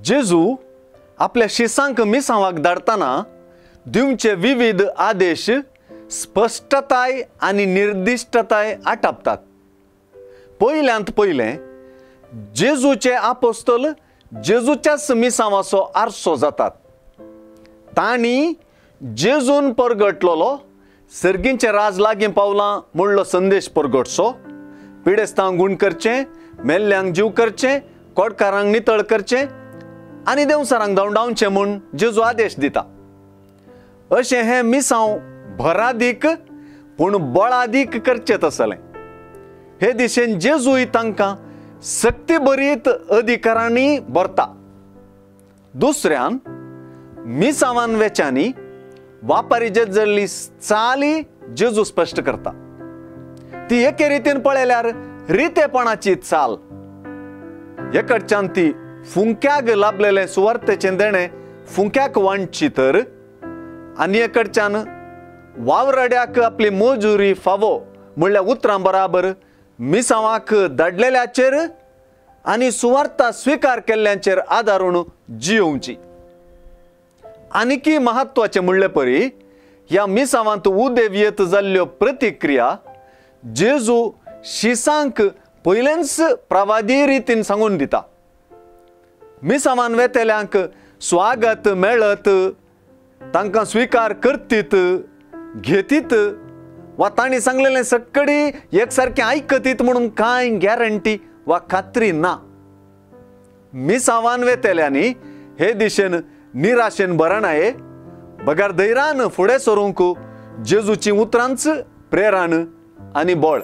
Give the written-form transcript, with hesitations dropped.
जेजू आपल्या शिसांक मिसांवाक धाडटना दिवचे विविध आदेश स्पश्टताय आनी निर्दिश्टताय आटापतात। पयल्यांत पयलें जेजूचे आपोस्तल जेजूच्याच मिसांवाचो आरसो जातात। तांणी जेजून परगटलोलो सर्गींचें राज लागीं पावलां म्हणलो संदेश परगटचो, पिडेस्तांक गूण करचें, मेल्ल्यांक जीव करचें, कोडकारांक नितळ करचें आनी देंवचारांक धांवडावचें म्हूण जेजू आदेश दिता। अशें हें मिसांव भरादीक पूण बळादीक करचें तसलें। हे दिशेन जेजूय तांकां सक्तीभरीत अधिकारांनी भरता। दुसऱ्यान मिसांवान वेच्यांनी वापारी जल्ली चाली जेजू स्पश्ट करता। ती एके रितीन पळयल्यार रितेपणाची चाल, एकडच्यान ती फुंक्याक लाभलेलें सुवार्तेचें देणें फुंक्याक वांटची तर, आनी एकडच्यान वावराड्याक आपली मजुरी फावो म्हणल्या उतरां बराबर मिसांवाक धाडलेल्याचेर आनी सुवार्ता स्विकार केल्ल्यांचेर आदारून जियोवची। आनीकी महत्वाचें म्हणले परी ह्या मिसांवांत उदेव येत जाल्ल्यो प्रतिक्रिया जेजू शिसांक पयलेंच प्रवादी रितीन सांगून दिता। मिसांवान वेतेल्यांक स्वागत मेळत, तांकां स्विकार करतीत, घेतीत वा तांणी सांगलेलें सक्कडी एकसारकें आयकतीत म्हणून कांय गॅरंटी वा खात्री ना। मिसांवान वेतेल्यांनी हे दिशेन निराशेन भरणाये बगर धैर्यान फुडें सरूंक जेजूची उतरांच प्रेरण आनी बळ।